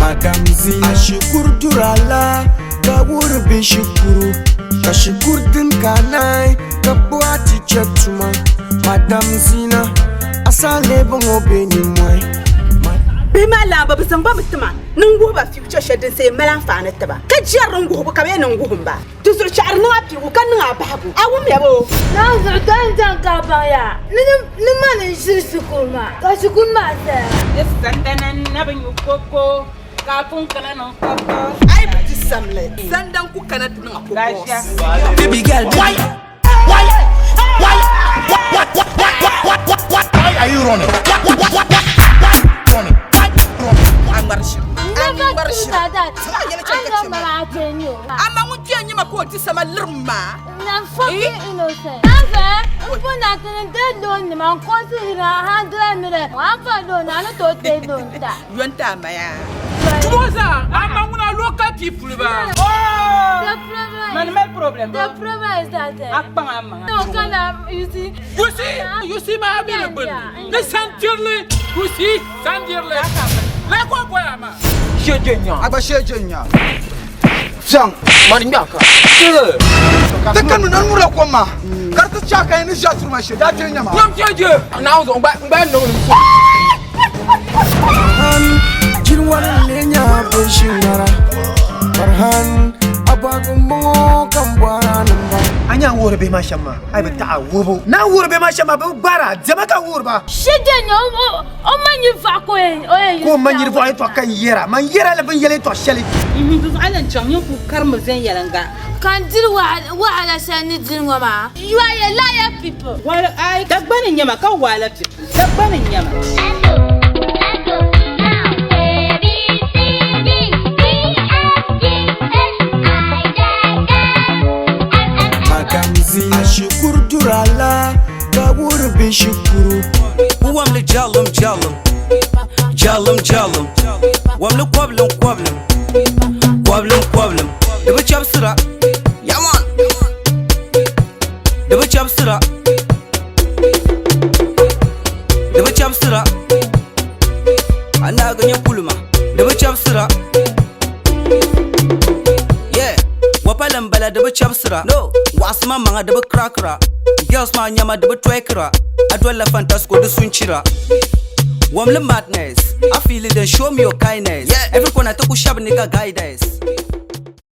Madam Zina. A shikuru duri la ka wuhiri bihi shikuru ka shikuru din ka naai ka kpuɣi a ticha tuma. Madam Zina, a saaleebu ŋɔ be nimmohi. Bihi maa laamba bɛ zaŋ ba mi tima ni n wuhi ba future shɛli din sa yɛn mali anfaani ti ba ka jɛri n wuhibu ka bɛ yɛn niŋ wuhim ba. Di zuɣu chaɣiri niŋ a piligu ka niŋ a bahigu. A wumya bɔ? Naawuni zuɣu doli n-zaŋ ka a baŋ ya ni mani n-ʒiri shikuru maa ka shikuru maa saya. Di sandana na bi nyu koko ka a pun kana niŋ koko. A yi bi di samli, sandan ku kana ti niŋ a kokɔɔsi. Baby girl, Why? Why? Why? Why? Why? Why? Why? Why? Why are you running? Why? Why? Why? Why? Running? Why? Running? A ŋmari shiri. A Never ŋmari do shiri. that. That. Ti maa yɛli chɛ I ka know chɛ ma. mama Atenyo. Amaa ŋun kpiya nyɛ ma ka o di sama lirim maa. I'm fucking innocent. Anfe, n na tini de loan nima n consider 100 million. One for loan, I no to take loan ta. Yon ti a maya. Tumo zaa, ama ŋuna local people ba. The problem. Mani mali problem The ba. problem is that. A kpaŋ a maŋa. No, can I, you see? You see ma mi le gbunni. Ni santirili, you see, sandirili. La ko boya ma. Sheje nya. Agba sheje nya. Fiɛŋ. Mani nya ka. Ti kani na nura kom maa ka di ti chaai ka yi ni ʒe a turi ma shee daa kpe nya maa. Nyam sheje. Naawuni zuɣu n gba niŋ li so. Farhan, jinwari n-lee nya binshɛŋara. Farhan, a bɔhigu m-bɔŋɔ ka m bɔhir a ni m-baŋ. A nya n wuhiri bihi maa shɛm maa, a yi bi taɣi a wuhibu. Ni a wuhiri bihi maa shɛm maa, bɛ bi gbaara a, diɛma ka a wuhiri ba. Shije nya o ma nyi vaɣu ka o yɛn Ka o ma nyiri vaɣu yɛtɔɣa ka n yɛra, man yɛra la bɛ ni yɛli yɛtɔɣ shɛli. Di zuɣu a lan chaŋ nyin kul karimi viɛnyɛliŋga. Ka n diri wahala shɛli ni diri ŋɔ maa. You are a liar people. Wahala, ai, Dagbani n-nyɛ ma ka wahala people. Dagbani n-nyɛ ma. A, B, C, D, E, F, G, H, I, J, K, L, M, N, Madam Zina. A shikuru duri la ka wuhiri bihi shikuru. Wamli jallim jallim jallim jallim wamli koblim koblim koblim koblim di bi chɛbisira yaman di bi chɛbisira di bi chɛbisira a naagi nyɛ kulima di bi chɛbisira yeah wapali n bala di bi chɛbisira no waɣasi ma maŋa di bi kirakira girls maa nyɛma di bi twerkira a dolila fantasco di sunchira Wamli madness I feel it then show me your kindness. Yeah. Every corner to shab nigga guidance.